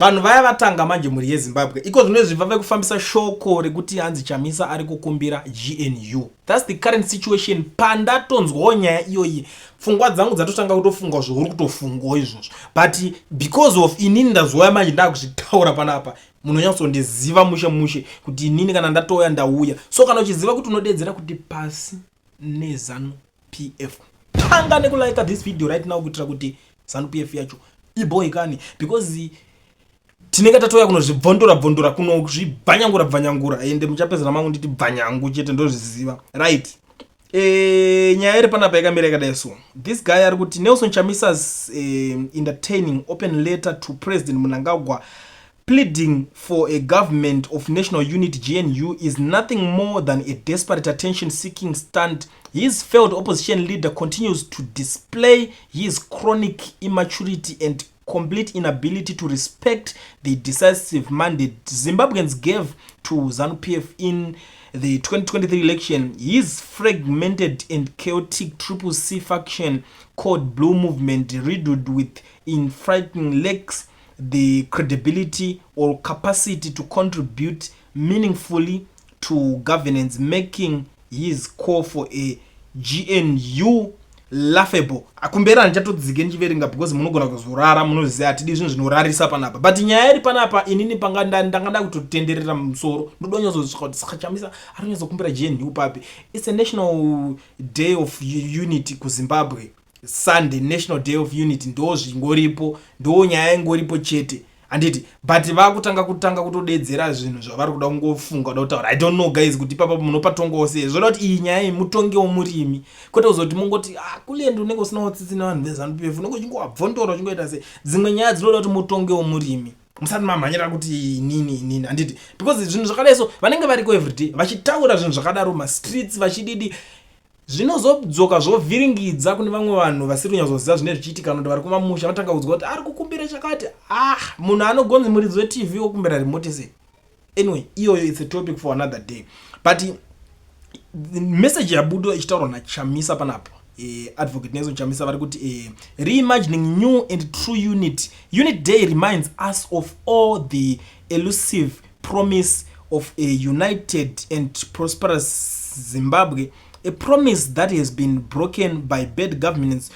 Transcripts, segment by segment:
Vanhu vaya vatanga manje, mhuri yeZimbabwe. Iko zvino izvi vave kufambisa shoko rekuti hanzi Chamisa ari kukumbira GNU. That's the current situation. Pandatonzwawo nyaya iyoyi, pfungwa dzangu dzatotanga kutofunga zvauri kutofungawo izvozvo, but because of inini ndazouya manje ndakuzvitaura panapa, munonyatsondiziva mushe mushe kuti inini kana ndatouya, ndauya. So kana uchiziva kuti unodedzera kuti pasi neZANU PF, tanga nekulike this video right now kuitira kuti ZANU PF yacho iboikani, because tinenge tatouya kunozvibvondora bvondora, kunozvibvanyangura bvanyangura, ende muchapedzera mangu nditi bvanyangu chete, ndozviziva, right? Nyaya iri panapa yakamira yakadai. So this guy ari kuti Nelson Chamisa's entertaining open letter to President Mnangagwa pleading for a government of national unity, GNU, is nothing more than a desperate attention seeking stunt. His failed opposition leader continues to display his chronic immaturity and complete inability to respect the decisive mandate Zimbabweans gave to ZANU-PF in the 2023 election. His fragmented and chaotic Triple C faction called Blue Movement, riddled with infighting, lacks the credibility or capacity to contribute meaningfully to governance, making his call for a GNU laughable. Kumberi handichatodzike ndichiverenga because munogona kuzorara. Munoziva hatidi zvinhu zvinorarisa panapa, but nyaya iri panapa, inini panga ndanga nda kutotenderera musoro, ndoda kunyatsosvika kuti saka Chamisa ari kunyatsokumbira GNU papi? It's a national day of unity kuZimbabwe, Sunday, National Day of Unity. Ndo zvingoripo, ndo nyaya ingoripo chete, handiti? But vakutanga kutanga kutodedzera zvinhu zvavari kuda kungofunga, kuda kutaura. I don't know, guys, kuti ipapa munopatongawo sei. Zvoda kuti iyi nyaya iyi mutongewo murimi, kwete kuzoti mungoti, "Ah, kulendo unenge usinawo tsitsi nevanhu veZANU PF, unenge uchingovabvondora, uchingoita sei." Dzimwe nyaya dzinoda kuti mutongewo murimi, musati mamhanyira kuti inini, inini, handiti? Because zvinhu zvakadai so, vanenge variko everyday vachitaura zvinhu zvakadaro, mastreets vachididi, zvinozodzoka zvovhiringidza kune vamwe vanhu vasiri kunyatsoziva zvinenge zvichiitika, kana kuti vari kumamusha, vanotanga kudzwa kuti ari kukumbira chakati. Ah, munhu anogonzi muridzi weTV wokumbira remote sei? Anyway, iyoyo it's a topic for another day, but message yabuda ichitaurwa naChamisa panapa, Advocate Nelson Chamisa, vari kuti "Reimagining new and true unity. Unity Day reminds us of all the elusive promise of a united and prosperous Zimbabwe, a promise that has been broken by bad governance,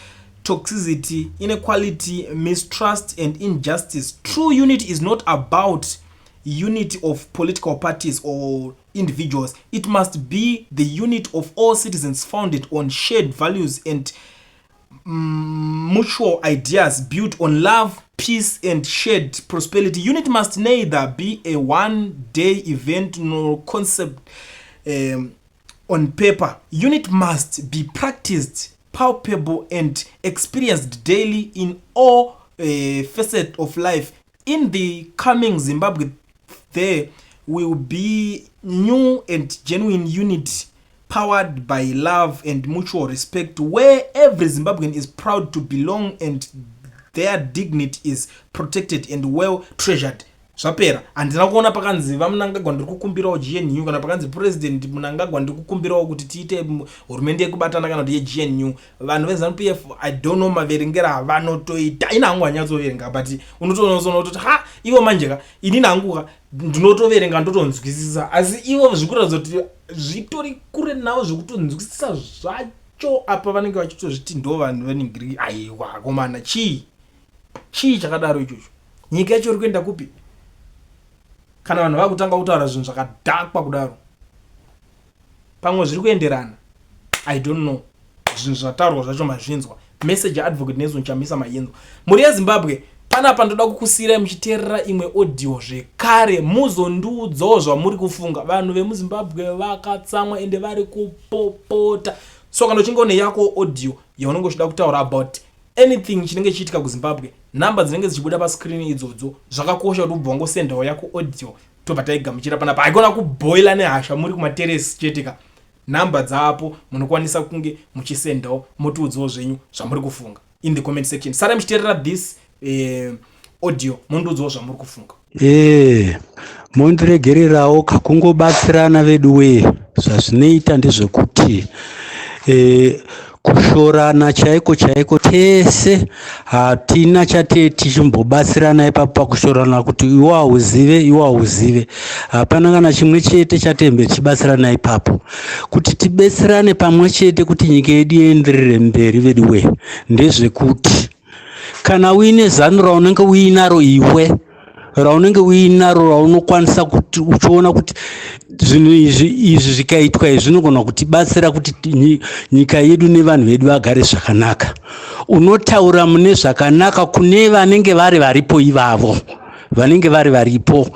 toxicity, inequality, mistrust and injustice. True unity is not about unity of political parties or individuals. It must be the unity of all citizens, founded on shared values and mutual ideas, built on love, peace and shared prosperity. Unity must neither be a one day event nor concept on paper. Unity must be practiced, palpable and experienced daily in all facets of life. In the coming Zimbabwe, there will be new and genuine unity, powered by love and mutual respect, where every Zimbabwean is proud to belong and their dignity is protected and well treasured." Zvapera. Handina kuona pakanzi, "VaMnangagwa, ndiri kukumbirawo GNU," kana pakanzi, "President Mnangagwa, ndiri kukumbirawo kuti tiite hurumende yekubatana kana kuti yeGNU." Vanhu veZANU PF, I don't know maverengero avanotoita. Ina hangu hanyatsoverenga, but unotoona kutoti, ha, ivo manje ka, inini hangu ka ndinotoverenga, ndotonzwisisa, asi ivo zvikuratidza kuti zvitori kure navo zvekutonzwisisa zvacho. Apa vanenge vachitozviti ndo vanhu veningiri. Aiwa komana, chii, chii chakadaro ichocho? Nyika yacho iri kuenda kupi kana vanhu vakutanga kutaura zvinhu zvakadhakwa kudaro? Pamwe zviri kuenderana, I don't know. Zvinhu zvataurwa zvacho mazvinzwa, message yaAdvocate Nelson Chamisa mayinzwa, mhuri yeZimbabwe. Panapa ndoda kukusiyirai muchiteerera imwe audio zvekare, muzondiudzawo zvamuri kufunga. Vanhu vemuZimbabwe vakatsamwa ende vari kupopota. So kana uchinge une yako audio yaunenge uchida kutaura about anything chinenge chichiitika kuZimbabwe, nhamba dzinenge dzichibuda pascreen idzodzo. Zvakakosha kuti ubva wangosendawo yako audio, tobva taigamuchira panapa. Haikona kubhoila nehasha muri kumateresi chete ka. Nhamba dzapo munokwanisa kunge muchisendawo, motiudzawo zvenyu zvamuri kufunga in the comment section. Sara muchiteerera this audio, mondiudzawo zvamuri kufunga. Ee, mondiregererawo kakungobatsirana vedu wee. Zvazvinoita ndezvekuti Kushorana chaiko chaiko tese hatina chate tichimbobatsirana ipapo pakushorana kuti iwe hauzive, iwe hauzive. Hapana kana chimwe chete chatembe tichibatsirana ipapo. Kuti tibetserane pamwe chete kuti nyika yedu ienderere mberi veduwe ndezvekuti kana uine zano raunenge uinaro iwe raunenge uinaro raunokwanisa kuti uchiona kuti zvinhu izvi izvi zvikaitwa izvi zvinogona kutibatsira kuti nyika yedu nevanhu vedu vagare zvakanaka. Unotaura mune zvakanaka kune vanenge vari varipo ivavo vanenge vari varipo.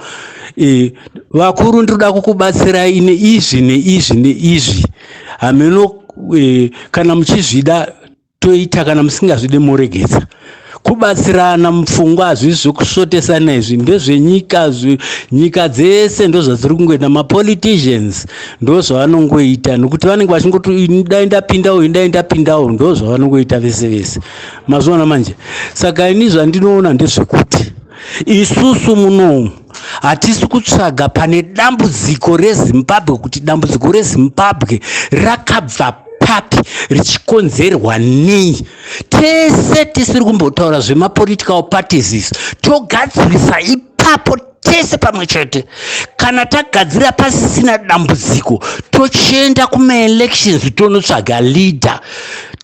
Vakuru ndinoda kukubatsirai neizvi neizvi neizvi, hameno kana muchizvida toita, kana musingazvide moregedza. Kubatsirana mupfungwa hazvisi zvekusvotesana, izvi ndezvenyika. Nyika dzese ndozvadziri kungoita, mapoliticians ndozvavanongoita nekuti vanenge vachingoti dai ndapindawo, dai ndapindawo, ndozvavanongoita vese vese, mazviona manje. Saka ini zvandinoona ndezvekuti isusu munomu hatisi kutsvaga pane dambudziko reZimbabwe, kuti dambudziko reZimbabwe rakabva papi, richikonzerwa nei. Tese tisiri kumbotaura zvemapolitical parties izvi, togadzirisa ipapo tese pamwe chete. Kana tagadzira pasisina dambudziko, tochienda kumaelections, tonotsvaga leader,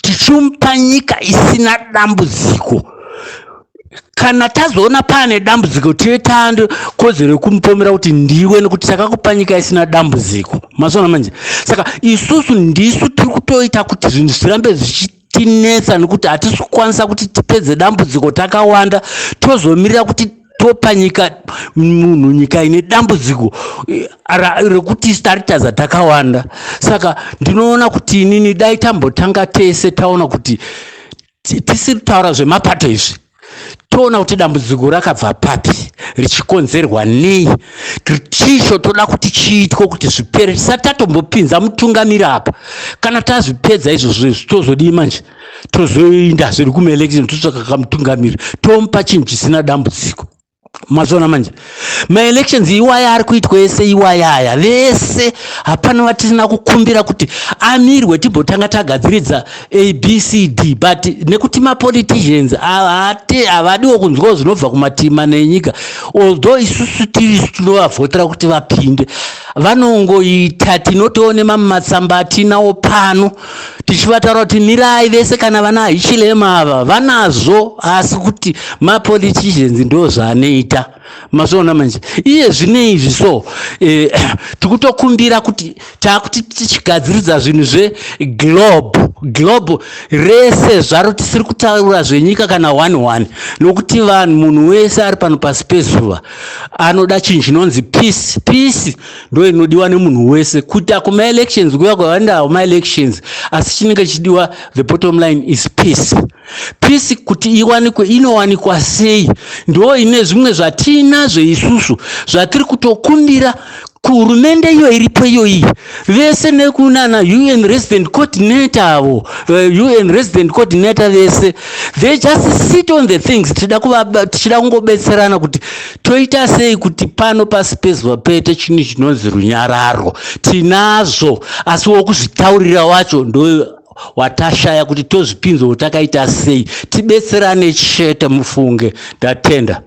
tichimupa nyika isina dambudziko. Kana tazoona paane dambudziko, toita kodzero yekumupomera kuti ndiwe, nekuti takakupa nyika isina dambudziko, mazviona manje. Saka isusu ndisu tiri kutoita kuti zvinhu zvirambe zvichitinetsa, nekuti hatisi kukwanisa kuti tipedze dambudziko takawanda. Tozomirira kuti topa nyika munhu nyika ine dambudziko rekuti taritadza takawanda. Saka ndinoona kuti inini dai tambotanga tese taona kuti tisiri kutaura zvemapato izvi, toona kuti dambudziko rakabva papi, richikonzerwa nei, chicho toda kuti chiitwe kuti zvipere, tisati tatombopinza mutungamiri apa. Kana tazvipedza izvozvo izvi, tozodii manje? Tozoinda zviri kumaelection, totsvaka kamutungamiri, tomupa chinhu chisina dambudziko, mazviona manje. Maelections iwaya ari kuitwa ese iwaya aya, vese hapana vatisina kukumbira kuti amirwe, timbotanga tagadziridza ABCD. But nekuti mapoliticians havadiwo kunzwawo zvinobva kumatima nenyika, although isusu tirisu tinovavhotera kuti vapinde, vanongoita. Tinotoone mamwe matsamba atinawo pano tichivataura kuti mirai vese, kana vana Hichilema ava vanazvo, asi kuti mapoliticians ndo zvaanoita, mazviona manje. Iye zvine izvi so tikutokumbira kuti taakuti tichigadziridza zvinhu zveglobe, globe rese zvaro. Tisiri kutaura zvenyika kana one one, nokuti vanhu, munhu wese ari pano pasi pezuva anoda chinhu chinonzi peace. Peace ndo inodiwa nemunhu wese. Kuita kumaelections kuya kwavanoenda kumaelections, asi chinenge chichidiwa, the bottom line is peace. Peace kuti iwanikwe, inowanikwa sei? Ndo ine zvimwe zvatinazvo isusu zvatiri kutokumbira kuhurumende iyo iripo iyoyi, vese nekunana UN resident coordinator avo, UN resident coordinator vese, they just sit on the things. Tichida kungobetserana kuti toita sei kuti pano pasi pezuva pete chinhu chinonzi runyararo. Tinazvo, asi wokuzvitaurira wacho ndo watashaya kuti tozvipinzwa takaita sei. Tibetserane chete, mufunge. Ndatenda.